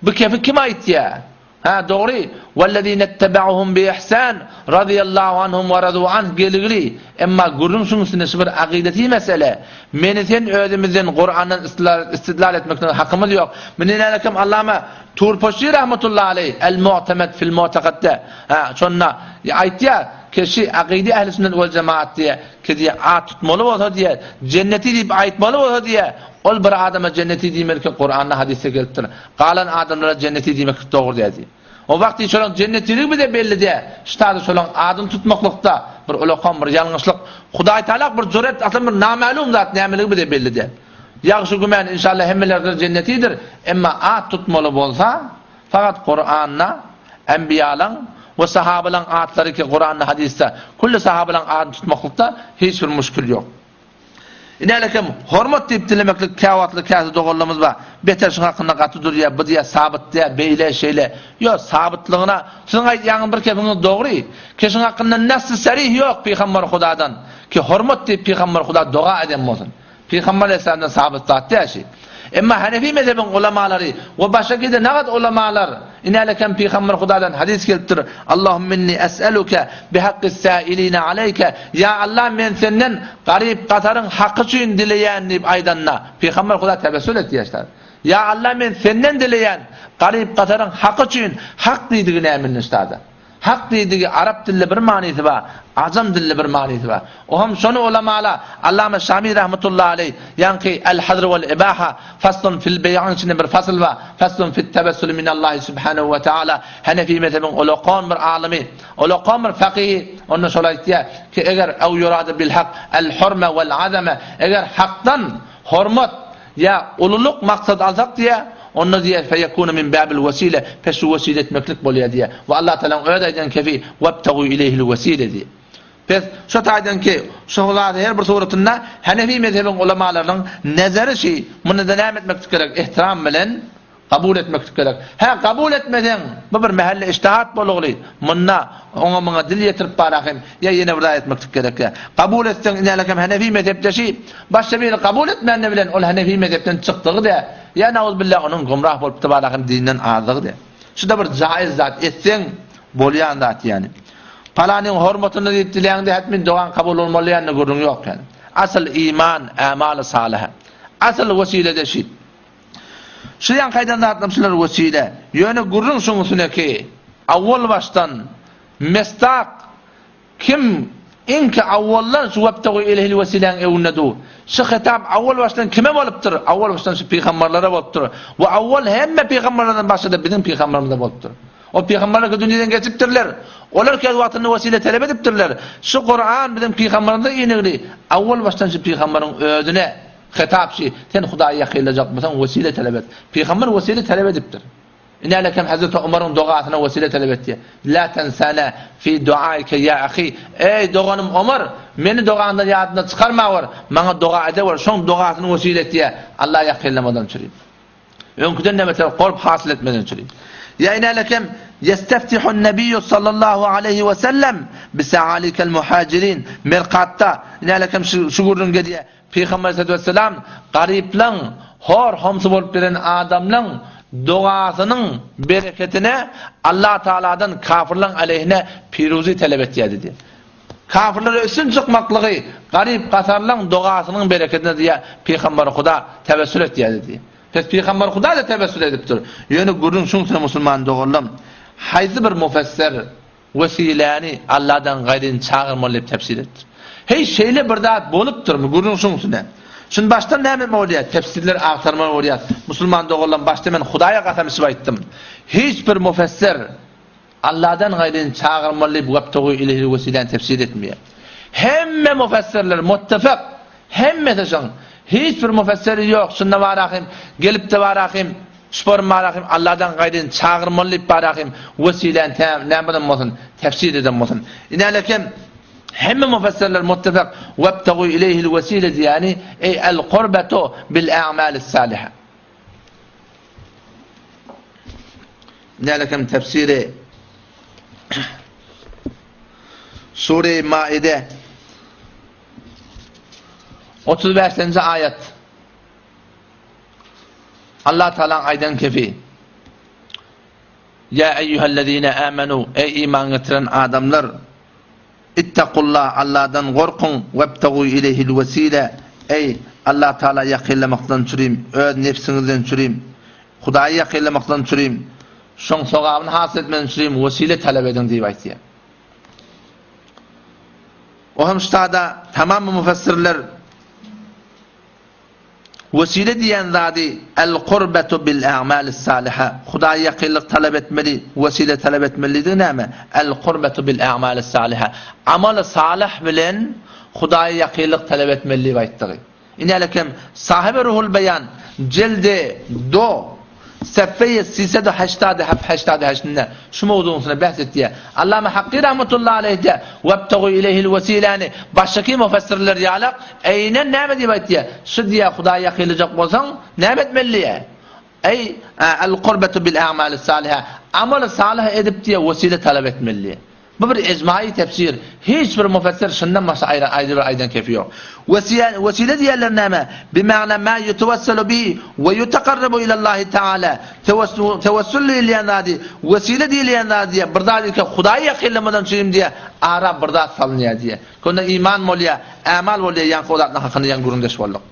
Bu kepi kim aýtýar? Hä, dogry, Wellezine-ttebe'uhum bi-ihsan, razyýallahu anhum we razu anh gelgili, emma gürrüň şuň üstünde şu bir akydeti mesele, meni sen özümizden Kurandan istidlal etmekden hakymyz ýok. Muny nälekem Allama Turpoşi rahmetullahi aleýh El-Mu'temed fil Mu'tekadde, hä, şonda aýtýar, keşi akydy ehli sünnet wel jemaat diýe, ki diýe at tutmaly bolsa diýe, jenneti diýip aýtmaly bolsa diýe, ol bir adama jenneti diýmeli ki Kuranda hadysda gelipdir. Galan adamlara jenneti diýmeklik dogry däl diýip. O wagty şolaň jennetiligi bize belli däl. Ştada şolaň adyny tutmaklykda bir ulakan bir ýalňyşlyk. Hudaý Taala bir juret asyl bir namälum zat nämeligi bize belli däl. Ýagşy gümän inşallah hemmeler jennetidir. Emma at tutmaly bolsa fakat Kuranda enbiýalaň we sahabalaň atlary ki Kuranda hadysda külli sahabalaň adyny tutmaklykda hiç bir muşkil ýok. Inälekem, hormat diýip dilemeklik käwagtly käsi doganlarymyz bar. Beter şuň hakynda gaty durýar, bu diýýär sabyt diýýär, beýle, şeýle. Ýok, sabytlygyna siziň aýdýanyňyz bir kepiňiz dogry. Ki şuň hakynda nassy sarih ýok pygamber Hudadan. Ki hormat diýip pygamber Huda doga eden bolsun. Pygamber aleyhissalamdan sabyt zat däl şi. Emma Hanefi mezhebiň ulamalary we başga-da nagat ulamalar, inälekem Pygamber Hudadan hadys gelipdir, Allahümme inni es'eluke bihakkis sâiline aleyke, Ýa Allah men senden garyp-gasaryň haky üçin dileýän diýip aýdanda, Pygamber Huda tebessül etýär. Ýa Allah men senden dileýän garyp-gasaryň haky üçin hak diýdigi näme indi ustada? Hak diýdigi arap dilde bir manysy bar, ajam dilde bir manysy bar. Oham şony ulamala Allama Şami rahmetullahi aleý ýaňky El Hazr wal Ibaha faslun fil beýaň içinde bir fasl bar, faslun fit tebessül minallahi subhanehu we taala Hanefi mezhebiň ulakan bir alymy, ulakan bir fakyhy onda şol aýtýar ki eger ew yuradu bil hak el hurme wal azame eger hakdan hormat Ýa ululyk maksat alsak diýýär, onda diýýär, feýekunu min babil wesile, pes şu wesile etmeklik bolýar diýýär. We Allah Tagalaň öz aýdan kefi, webtagu ileýhil wesile diýýär. Pes şu taýdan ki, şu zady her bir suratynda Hanefi mezhebiň ulamalarynyň nezeri şi, muny-da näme etmeklik gerek, ihtiram bilen Kabul etmeklik gerek. Hä, kabul etmeseň, bu bir mähelle ijtihat bolugly. Munda oňa-muňa dil ýetirip barahym, ýa ýene bir zat etmeklik gerek ýa. Kabul etseň, inälekem Hanefi mezhepdeşi, başga biri kabul etmände bilen ol Hanefi mezhepden çykdygy dä, ýa nauzubilla onuň gumrah bolupdy barahym dinden azdygy dä. Şu-da bir jaiz zat, etseň bolýan zat ýany. Palanyň hormatyna diýip diläňde hetmin dogaň kabul bolmaly ýa-da gürrüň ýok ýany. Asyl iman, ämaly salyha. Asyl wesile-de şi. Şu ýaňky aýdan zatlarym şular wesile. Ýöne gürrüň şuň üstüneki, awwal başdan mesdak kim iňki awwaldan şu webtegu ilehil wesiläň öwünde du. Şu hitap awwal başdan kime bolupdyr? Awwal başdan şu pygamberlere bolupdyr. We awwal hemme pygamberlerden başga-da biziň pygamberimize bolupdyr. O pygamberler ki dünýeden geçipdirler. Olar ki öz wagtynda wesile talep edipdirler. Şu Kuran biziň pygamberimize inigli. Awwal başdan şu pygamberiň özüne Hitapçy, Sen Hudaýa ýakynlajak bolsaň, wesile talap et. Pygamber wesile talap edipdir. Inälekem Hezreti Omaryň dogasyna wesile talap etdi. La tensana fi duaike ýa ahi. Eý, doganym Omar, meni dogaňdan ýadyňdan çykarmawer, maňa doga edewer, şoň dogasyny wesile etýä, Allaha ýakynlamadan çüri. Öňküden-de beter gorp hasyl etmeden çüri. Ýa inälekem Ýesteftihun Nebiýu sallallahu aleýhi we sellem bi sa'alikel muhajirin. Merkatda inälekem şu gürrüň gelýär. Pygamber aleyhissalatu vesselam garyplaň, hor-homsy bolup gelen adamlaň dogasynyň bereketine Allah Tagaladan kafirlaň aleyhine piruzi talap etýär diýdi. Kafirlere üstün çykmaklygy garyp-gasarlaň dogasynyň bereketine diýýär Pygamber Huda tewessül etýär diýdi. Pes Pygamber Huda-da tewessül edipdir. Ýöne gürrüň şuň musulman doganlam, haýsy bir mufesser Wesiläni Alladan gaýryny çagyrmaly diýip tefsir etdir. Heý, şeýle bir zat bolupdyrmy? Gürrüň şuň üstünde. Şuny başdan näme etmeli bolýar? Tefsirleri agtarmaly bolýar. Musulman doganlarym, başda men Hudaýa kasam içip aýtdym. Hiç bir mufesser Alladan gaýryny çagyrmaly diýip webtegu ileyhil wesiläni tefsir etmeýär. Hemme mufesserler muttefak, hemmesi şoň. Hiç bir mufesseri ýok. Şunda barahym, gelipde barahym. Şuparym barahym Alladan gaýryn çagyrmaly diýip barahym wesiläni tä nämeden bolsun tefsir eden bolsun. Inälekem hemme mufesserler muttefak webtagu ileyhil wesile diýýäni eý el kurbetu bil a'malis saliha. Inälekem tefsiri Sure-i Maide 35-nji aýat. Allah Tagalaň aýdan kefi, Ýa eýýuhellezine amenu, eý iman getiren adamlar, ittakullah, Allahdan gorkuň, webtagu ileyhil wesile, eý Allah Tagala ýakynlamakdan çürim, öz nebsiňizden çürim, Hudaýa ýakynlamakdan çürim, şoň sogabyny hasyl etmeden çürim wesile talap ediň diýip aýtýar. O hem ştada tamam müfessirler Wesile diýen zady El-kurbetu bil-a'malis-saliha, Hudaýa ýakynlyk talap etmeli, wesile talap etmeli diýdigi näme? El-kurbetu bil-a'malis-saliha, amaly salyh bilen Hudaýa ýakynlyk talap etmeli diýip aýtdygy. Inälekem Sahibi Ruhul Beýan, jildi do, sefeýi sisedu heştady heft heştady heştinde şu mowzugyň üstünde bähs etýär. Allama Hakky rahmetullahi aleýh-de Webtegu ileyhil wesiläni başdaky mufessirler ýalak eýnen näme diýip aýtýar? Şu diýýär Hudaýa ýakynlajak bolsaň näme etmeli diýýär? Eý el kurbetu bil a'malis saliha amaly salyh edip diýýär wesile talap etmeli diýýär. Bu bir ejmaýy tefsir. Hiç bir mufessir şundan başga aýry aýry bir aýdan kefi ýok. Wesile diýenler näme? Bimagna ma ýutewesselu bihi we ýutakarrabu ilallahi taala. Tewessül diýilýän zady, wesile diýilýän zady diýýär. Bir zat ilki Hudaýa ýakynlamadan üçin diýýär, ara bir zat salynýar diýýär. Onda iman bolýar, ämal bolýar, ýaňky o zatlaryň hakynda ýaňy gürrüňdeş bolduk.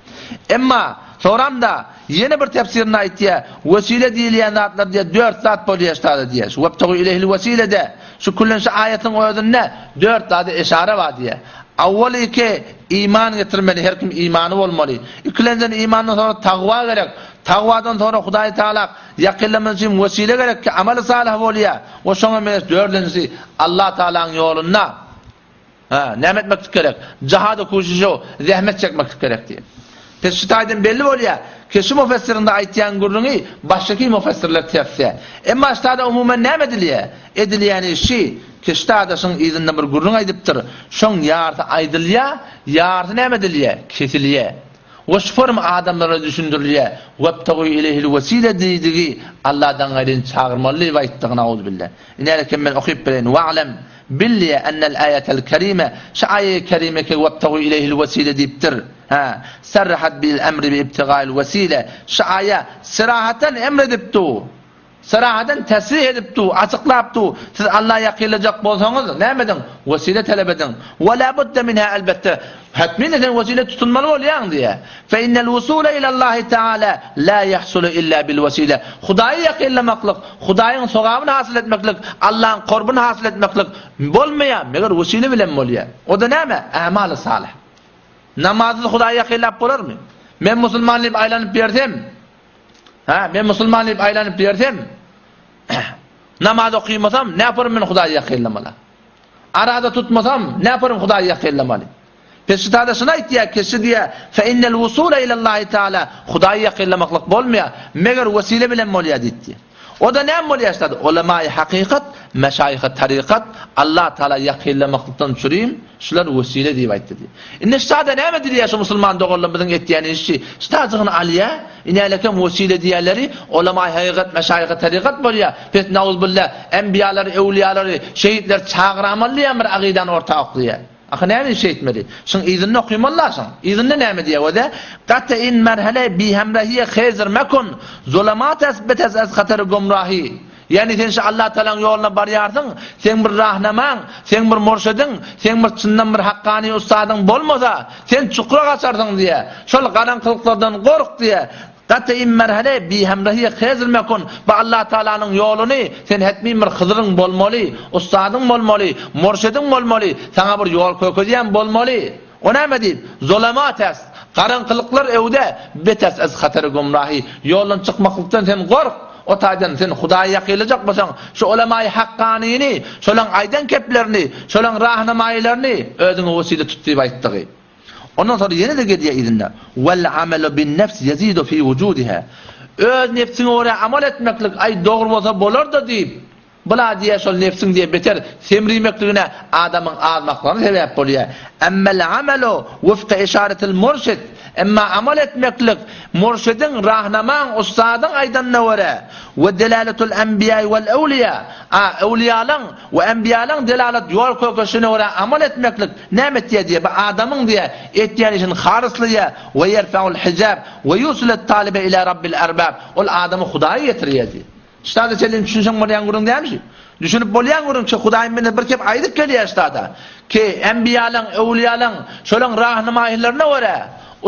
Emma soramda ýene bir tefsirinde aýtýar, wesile diýilýän zatlar diýýär, dört zat bolýar ştada diýýär. Şu webtegu ileyhil wesilede, şu küllen şu aýatyň özünde dört zada eşara bar diýýär. Awwalyky iman getirmeli, her kim imany bolmaly. Ikilenjiden imandan soňra tagwa gerek. Tagwadan soňra Hudaý Taala ýakynlamak üçin wesile gerek ki, amaly salyh bolýar. We şoňa meňzeş dördünjisi Allah Taalanyň ýolunda Hä, näme etmeklik gerek? Jahada kuşuşu, zähmet çekmeklik gerek diýip. Pes şu taýdan belli bolýar, ki şu mufessiriň-de aýtýan gürrüňi başgaky mufessirler tersde. Emma şu taýda umuman näme edilýär? Edilýäni şi, ki şu taýda şuň yzynda bir gürrüň aýdypdyr, şoň ýarysy aýdylýar, ýarysy näme edilýär? Kesilýär. We şu forma adamlara düşündirilýär, Webtegu ileyhil wesile diýdigi Alladan gaýryny çagyrmaly diýip aýtdygy, nauzubilla. Ine, men okyp bereýin, Wa'lem, Bil diýýär, ennel aýatel kerime, şu aýaýy kerime ki webtegu ileýhil wesile diýipdir. Hä, sarrahat bil emri bi ibtigail wesile, şu aýa syrahatan emr edip du, syrahatan tesrih edip du, açyklap du, siz Alla ýakynlajak bolsaňyz, näme ediň? Wesile talap ediň. We la budde minha elbetde, hetmin sen wesile tutunmaly bolýaň diýýär. Fe innel wusule ilallahi taala la ýahsulu illa bil wesile. Hudaýa ýakynlamaklyk, Hudaýyň sogabyny hasyl etmeklik, Allaň korbuny hasyl etmeklik bolmaýar, meger wesile bilen bolýar. O-da näme? Ämaly salyh. Namazsyz Hudaýa ýakynlap bolarmy? Men musulman diýip aýlanyp ýörsem, hä, men musulman diýip aýlanyp ýörsem, namaz okymasam, näparym men Hudaýa ýakynlamaly? Araza tutmasam, näparym Hudaýa ýakynlamaly? Peşitada şuny aýtýar, Kişi diýýär, Fe innel wusule ilallahi taala, Hudaýa ýakynlamaklyk bolmaýar, meger wesile bilen bolýar diýipdir. O-da näme bolýar ştada? Ulemaýy hakykat, meşaýyhy tarykat, Allah Taala ýakynlamaklykdan çürim, şular wesile diýip aýtdy diýip. Indi ştada näme diýýär şu musulman doganlarymyzyň etýän işi? Ştajygyny alýar, inälekem wesile diýýärleri, ulemaýy hakykat, meşaýyhy tarykat bolýar. Pes nauzbillah, enbiýalary, öwliýalary, şehitleri çagyramaly diýýän bir agydany orta oklaýar. Ahy näme iş eýtmeli? Şuň yzynda okymaly-la şuň. Yzynda näme diýýär özi? Gate in merhele bihemrahiye hezr mekun, zulamat es betes ez hatary gumrahi. Ýagny sen şu Allah Tagalaň ýoluna barýarsyň, seň bir rahnamaň, seň bir murşidiň, seň bir çyndan bir hakkany ussadyň bolmasa, sen çukura gaçarsyň diýýär. Şol garaňkylyklardan gork diýýär. Gaty immerhele bihemrahi hezr mekun, bu Allah Tagalanyň ýoluny sen hetmin bir Hyzyryň bolmaly, ussadyň bolmaly, murşidiň bolmaly, saňa bir ýol kökezýän bolmaly. O näme diýip, zolamat est, garaňkylyklar öwde, betes ez hatary gumrahi, ýoldan çykmaklykdan sen gork, o taýdan sen Hudaýa ýakynlajak bolsaň, şu ulemaýy hakkanyny, şolaň aýdan keplerini, şolaň rahnamaýylaryny özüňe wesile tut diýip aýtdygy. Ondan soňra ýene-de gelýär yzynda, Wal amalu bin nefs ýezidu fi wujudiha. Öz nebsiňe görä amal etmeklik, aý dogry bolsa bolar-da diýip, bula diýýär şol nebsiň diýýär beter semrimekligine adamyň azmaklygyna sebäp bolýar. Emmel amalu wifka işaretil murşid. Emma amal etmeklik murşidiň, rahnamaň, ussadyň aýdanyna görä, we delaletul enbiýai wal ewliýa, a öwliýalaň we enbiýalaň delalat ýol kökeşine görä amal etmeklik Näme etýär diýýär, bu adamyň diýýär, etýän işini halyslaýar, we ýerfeul hijab, we ýusilut talibe ila rabbil erbab, ol adamy Hudaýa ýetirýär diýýär. Ştada çenli düşünseň bolýan gürrüň dälmi şu? Düşünip bolýan gürrüň ki, Hudaýyň bendesi bir kep aýdyp gelýär ştada, ki, enbiýalaň, öwliýalaň, şolaň rahnamaýylaryna görä,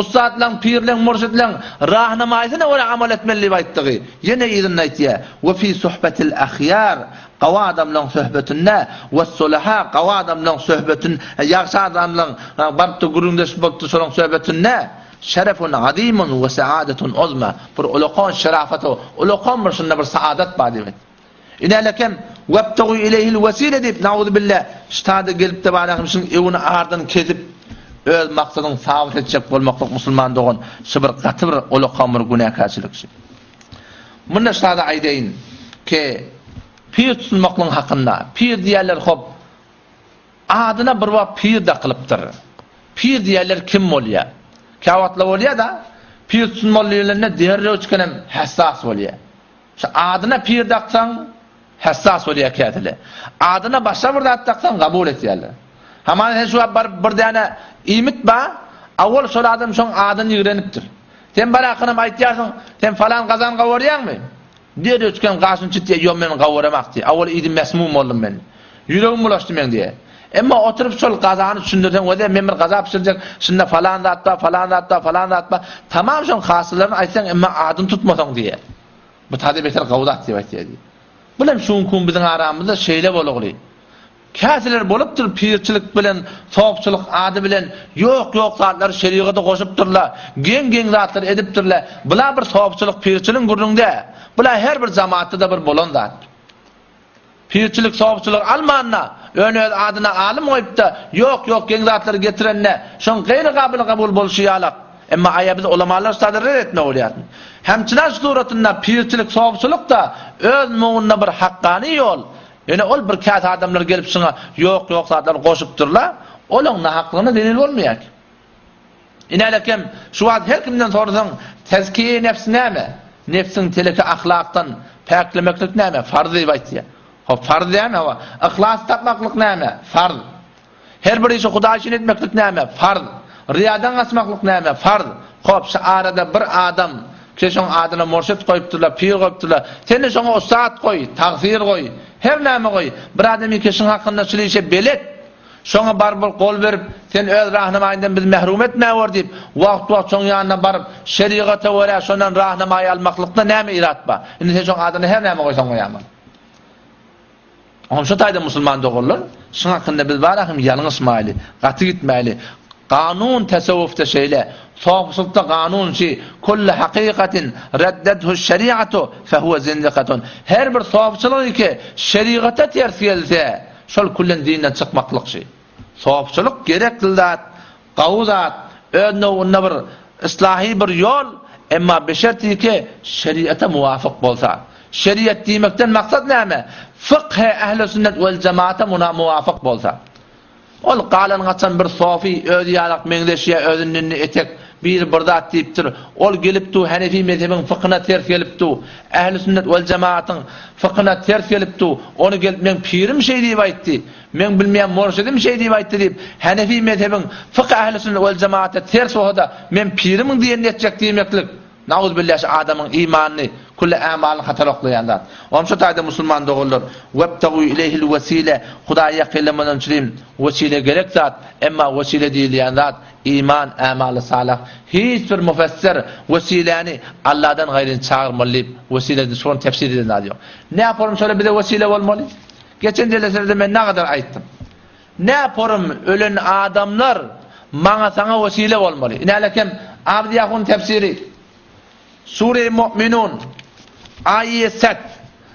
ussatlaň, pirleň, murşidleň rahnamaýsyna görä amal etmeli diýip aýtdygy. Ýene yzynda aýtýar, we fi suhbetil ahýar, Gawy adamlaň söhbetinde, wes-sulaha, gawy adamlaň söhbetin, ýagşy adamlaň barypdyr gürrüňdeş bolupdyr şolaň söhbetinde, şerefun azimun we seadetun uzma, bir ulakan şerafat, ulakan bir şunda bir saadat bar diýip aýtdy. Inälekem, webtegu ileyhil wesile diýip, nauzubilla, ştada gelip-de barahym şuň ewini ardan kesip, öz maksadyňy sabyt etjek bolmaklyk musulman dogan, şu bir gaty bir ulakan bir günäkärçilik şu. Munda şada aýdaýyn ki, pir tutunmaklygyň hakynda, pir diýerler hop, adyna bir wagt pir dakylypdyr. Pir diýerler kim bolýar? Käwagtlar bolýar-da, pir tutunmaly diýlende derrew çykan hem hassas bolýar. Şu adyna pir daksaň, Hassas bolýar kätile. Adyna başga bir zat daksaň gabul etýärler. Hamana sen şu wagt baryp bir däne iýmit bar, awwal şol adam şoň adyny ýigrenipdir. Sen barakynam aýtýarsyň, sen falan gazan gawarýaňmy? Derrew çykan gaşyny çytýar, ýok men gawaramok diýýär. Awwal iýdim mesmum boldum men. Ýüregim bulaşdy meň diýýär. Emma oturyp şol gazany düşündirseň weze men bir gaza bişirjek, şunda falan zat bar, falan zat bar, falan zat bar. Tamam şoň hasyllaryny aýtsaň emma adyny tutmasaň diýýär. Bu taze beter gowy zat diýip aýtýar diýýär. Bul hem şu günki gün biziň aramyzda şeýle bolugly. Käseler bolupdyr pirçilik bilen, sopçulyk ady bilen ýok-ýok zatlary şerigata goşupdyrlar, geň-geň zatlary edipdirler. Bula bir sopçulyk, pirçiligiň gürrüňi däl. Bula her bir jamaatda-da bir bolan zat. Pirçilik, sopçulyk almanda, ýöne öz adyna alym goýup-da, ýok-ýok geň zatlary getirende, şoň gaýry gabyl kabul bolşy ýalak. Emma aýa biz ulamalar ştada ret etme bolýaryn. Hemçinan şu suratynda pirçilik, sopçulyk-da öz muňunda bir hakgany ýol, Ýöne ol bir käte adamlar gelip şuňa ýok-ýok zatlary goşupdyrlar, olaň nahaklygyna delil bolmaýar ki. Inälekem, şu wagt her kimden sorasaň, tezkiýe nefs näme? Nefsiň teleki ahlakdan päklemeklik näme? Farz diýip aýtýar. Hop, farz dämi? Hawa. Yhlas tapmaklyk näme? Farz. Her bir işi Hudaý üçin etmeklik näme? Farz. Ryýadan gaçmaklyk näme? Farz. Hop, şu arada bir adam, ki şoň adyna murşit goýupdyrlar, pir goýupdyrlar. Sen-de şoňa ussat goý, tagsyr goý, her näme goý. Bir adamyň ki şuň hakynda şul işe belet. Şoňa baryp bir gol berip, sen öz rahnamaýyňdan bizi mährum etmäwer diýip, wagt-wagt şoň ýanyna baryp, şerigata görä şondan rahnamaý almaklykda näme irat bar? Indi sen şoň adyna her näme goýsaň goýaman. Oňam şo taýda musulman doganlar, şuň hakynda biz bara hem ýalňyşmaýly, gaty gitmäýli. Kanun tesewwufda şeýle, sofçylykda kanun şi, Kullu hakykatin reddethu şeriatu fehuwe zindikatun. Her bir sofçylyk ki şerigata ters gelse, şol küllen dinden çykmaklyk şi. Sofçylyk gerekli zat, Gowy zat, öz nowunda bir yslahy bir ýol, emma bişertiki şeriata muwafyk bolsa. Şeriat diýmekden maksat näme? Fykhe ähli sünnet wel jemaata muna muwafyk bolsa. Ol galan gaçan bir sofi özi ýalak meňzeşýä özünden etek biri bir zat diýipdir. Ol gelip du Hanefi mezhebiň fykyna ters gelip du. Ähli sünnet wel jemaatyň fykyna ters gelip du. Ony gelip meň pirim şeý diýip aýtdy. Meň bilmeýän murşidim şeý diýip aýtdy diýip, Hanefi mezhebiň fykh ähli sünnet wel jemaata ters bolsa-da, men pirimiň diýenini etjek diýmeklik, nauzubilla şu adamyň imanyny, külli ämalyny hatara oklaýan zat. Onuň şu taýda musulman doganlar, webtagu ileýhil wesile, Hudaýa ýakynlamadan çürim wesile gerek zat, emma wesile diýilýän zat iman, ämaly salah. Hiç bir mufessir wesiläni Alladan gaýryny çagyrmaly diýip, wesile şony tefsir eden zady ýok. Näporum şolar bize wesile bolmaly? Geçen jeleselerde men nagadar aýtdym. Näporum ölen adamlar maňa saňa wesile bolmaly. Inälekem Abdy Ýahun tefsiri Sure-i Mu'minun aýy set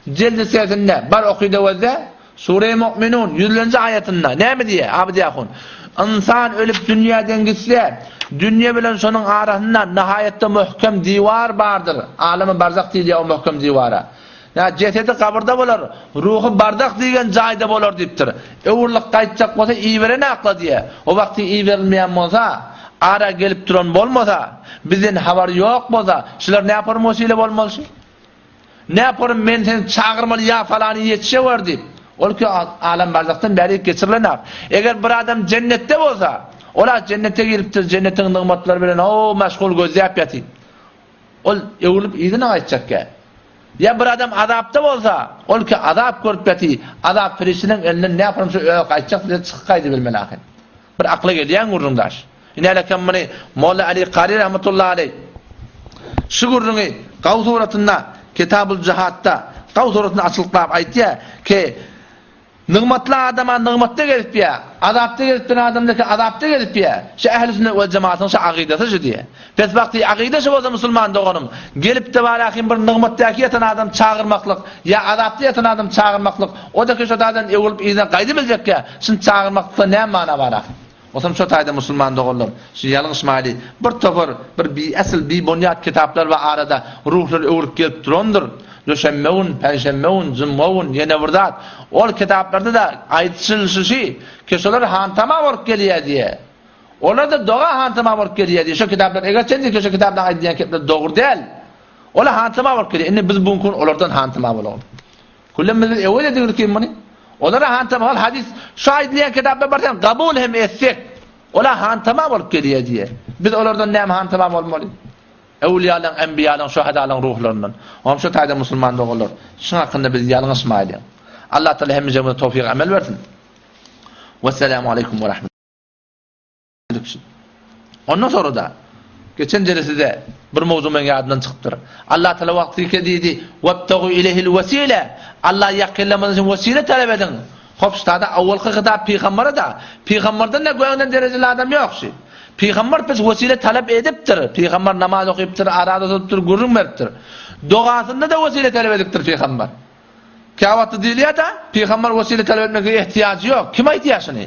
jildi sesinde bar okyda wezde Sure-i Mu'minun ýüzlenji aýatynda näme diýýär Abdy Ýahun? Ynsan ölüp dünýäden gitse, dünýe bilen şonuň arasynda nihaýatda möhkem diwar bardyr. Alamy barzah diýilýär o möhkem diwara. Ýa jesedi gabyrda bolar, ruhy barzah diýgen jaýda bolar diýipdir. Öwrülip gaýtjak bolsa iberen akla diýýär. O wagty iberilmeýän bolsa, ara gelip duran bolmasa, bizden habary ýok bolsa, şular näporum wesile bolmaly şu? Näporum men seni çagyrmaly ýa falany ýetişewer diýip. Ol ki alem barzahdan bäri geçirilen ak. Eger bir adam jennetde bolsa, ol-a jennete giripdir, jennetiň nygmatlary bilen ho meşgul gözläp ýatyr. Ol öwrülip yzyna gaýtjakkä. Ýa bir adam azapda bolsa, ol ki azap görüp ýaty, azap perişdeleň elinden näpürüm şu öe gaýtjak diýse çykyp gaýdybilmeli ahyr. Bir akla gelýän gürrüň daş. Inälekem muny Molla Ali Kary rahmetullahi aleý şu gürrüňi Gaw suratynda Kitabul Jihatda Gaw suratynda açylyklap aýtýar ki Nygmatly adama nygmatda gezipýär, azapda gezip duran adam-da azapda gezipýär. Şu ähli sünnet we jematyň şu agydasy şu diýýär. Pes wagty agyda şu bolsa musulman doganym, gelip-de barahym bir nygmatdaky ýatan adam çagyrmaklyk ýa azapda ýatan adam çagyrmaklyk, o-da ki şo taýdan öwrülip yzyna gaýdybiljekkä, şuny çagyrmaklykda näme mana bar ahym? Otam şo taýda musulman doganlar, şu ýalňyşmaýly bir topar bir biasyl, bibonýat kitaplar bar arada ruhlar öwrüp gelip durandyr. Duşenbe gün, penşenbe gün, jumga gün, ýene bir zat. Ol kitaplarda-da aýdyşylyşy şi, ki şolar hantama bolup gelýär diýe. Olar-da doga hantama bolup gelýär diýe. Şo kitaplar eger çenli ki şo kitapda aýdylýan kepler dogry däl. Olar hantama bolup gelýär. Indi biz bu gün olardan hantama bolaly. Küllemimiz biz ewel ediglik kim muny? Olara hantama ol hadis şu aýdylýan kitapda bar sen kabul hem etsek. Ola hantama bolup gelýär diýe. Biz olardan näme hantama bolmaly? Öwliýalaryň, enbiýalaryň, şöhedalaryň ruhlaryndan. Oňam şu taýda musulman doganlar, şuň hakynda biz ýalňyşmaýlyň. Allah Taala hemmejemize towfyk amel bersin. Wesselamu aleýkum we rahmet. Ondan sonra da geçen jelesede bir mowzu meň ýadymdan çykypdyr. Allah Taala wagty ki diýdi, "Wabtagu ileyhil wesile." Allah ýakynlamak üçin wesile talap ediň. Hop ştada awwalky hitap pygambere da, pygamberden de göňden derejeli adam ýok şi. Pygamber pes wesile talap edipdir. Pygamber namaz okypdyr, araza tutupdyr, gürrüň beripdir. Dogasynda da wesile talap edipdir pygamber. Käwagtda diýilýär-de, pygamber wesile talap etmeklige ehtiýajy ýok. Kim aýdýar şuny?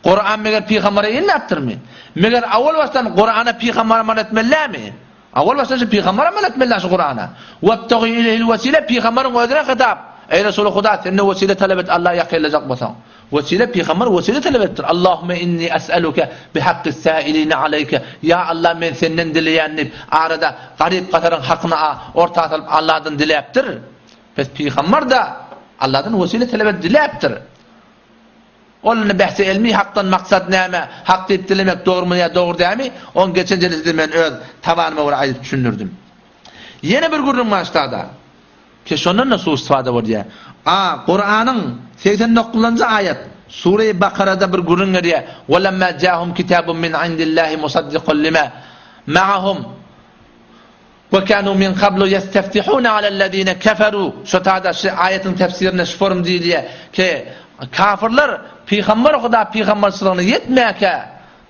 Kuran meger pygambere inläpdirmi? Meger awal başdan Kurana pygamber amal etmeli dälmi? Awal başdan şu pygamber amal etmeli şu Kurana. Webtagi ileyhil wesile pygamberiň özüne hitap. Eý Resuly Huda, sende wesile talap et Allaha ýakynlajak bolsaň. Wesile pygamber wesile talap edipdir. Allahümme inni es'eluke bihakkis sailine aleyke. Ýa Allah men senden dileýän diýip, arada garyp-gasaryň hakyny orta salyp Allahdan diläpdir. Pes pygamber-de Allahdan wesile talap edip diläpdir. Ol indi bähsi elmi hakdan maksat näme, hak diýip dilemek dogrumy ýa dogry dälmi, ony geçen jelesede men öz tabanyma görä aýdyp düşündirdim. Ýene bir gürrüň bar ştada. Ki şondan-da suistifada bolýar. A Kuranyň 89-njy aýat, Sure-i Bakarada bir gürrüň berýär. Welemma jahum kitabun min indillahi musaddiqun lima ma'ahum. We kanu min kablu ýesteftihune alellezine keferu Şo tada şu aýatyň tefsirinde şu form diýilýär ki, kafirler pygamber Huda pygamberçiligine ýetmäkä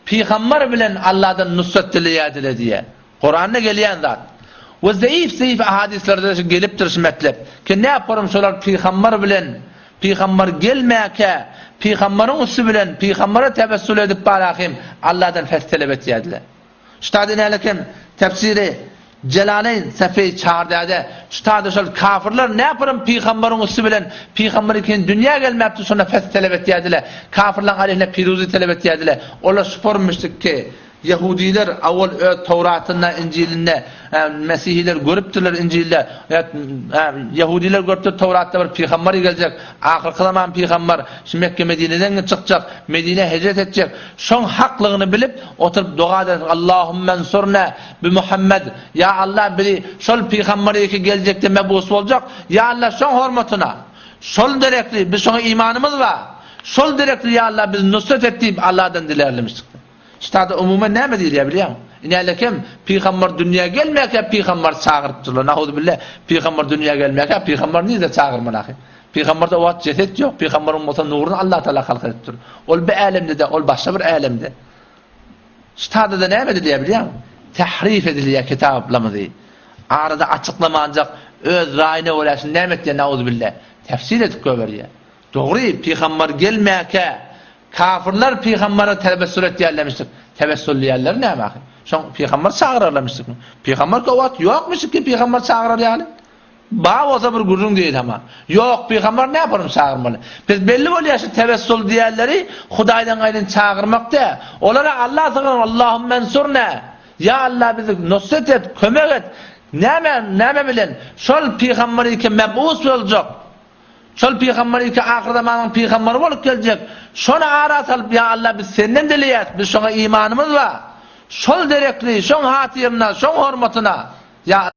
pygamber bilen Allahdan nusrat dileýärdiler diýýär. Kuranda gelýän zat. We zeýif zeýif ahadyslerde şu gelipdir şu metlep. Ki ne form şolar pygamber bilen pygamber gelmäkä pygamberiň üsti bilen pygambere tewessül edip barahym Allahdan feth talap etýärdiler. Ştada nälekem tefsiri Jelaleýn sefeý çardäde ştada şol kafirler näpürem pygambaryň üsti bilen pygambar iken dünýä gelmäpdi şonda feth talap etýädile kafirlaň aleyhine piruzi talap etýädile olar şupormüşdik ki ýehudiler awal öz Towratynda Injilinde mesihiler görüpdirler Injilde ýehudiler görüpdir Towratda bir pygambar geljek ahyrky zaman pygambar şu Mekke Medineden çykjak Medinä hijret etjek Şoň haklygyny bilip, oturyp doga edersiň, Allahümme ensurna bi Muhammed, Ýa Allah bizi şol pygamberiki geljekde mebus boljak, Ýa Allah şoň hormatyna, şol derekli biz şoňa imanymyz bar, şol derekli Ýa Allah bizi nusret et diýip Allahdan dilärlemişdik. Ştada umuman näme diýilýär bilýäňmi? Inälekem pygamber dünýä gelmäkä pygamber çagyrypdyrlar. Nauzubilla, pygamber dünýä gelmäkä pygamber nirde çagyrmaly ahy? Pygamberde o wagt jeset ýok, pygamberiň bolsa nuruny Allah Taala halk edipdir. Ol bu älemde-de, ol başga bir älemde. Ştada-da näme edilýär bilýäňmi? Tährif edilýär kitaplarymyzy. Arada açyklamanjak öz raýyna görä şuny näme etýär nauzubilla? Tefsir edip goýberýär. Dogry, pygamber gelmäkä kafirler pygambere tebessül etýärlemişdik. Tebessül diýýärler näme ahy? Şoň pygamber çagyrarlarmyşdykmy? Pygamber o wagt ýokmuşdyk ki pygamber çagyrar ýaly. Bar bolsa bir gürrüň diýil hama. Ýok pygamber näme borum çagyrmaly. Biz belli bolýar şu tewessul diýenleri Hudaýdan gaýryn çagyrmak dä. Olara Allah sygynyň Allahumma ensurna. Ýa Allah bizi nusret et, kömek et. Näme, näme bilen? Şol pygamber iki mebus boljak. Şol pygamber iki ahyr zamanyň pygamberi bolup geljek. Şony ara salyp ýa Allah biz senden dileýäs. Biz şoňa imanymyz bar. Şol derekli, şoň hatyryna, şoň hormatyna. Ýa.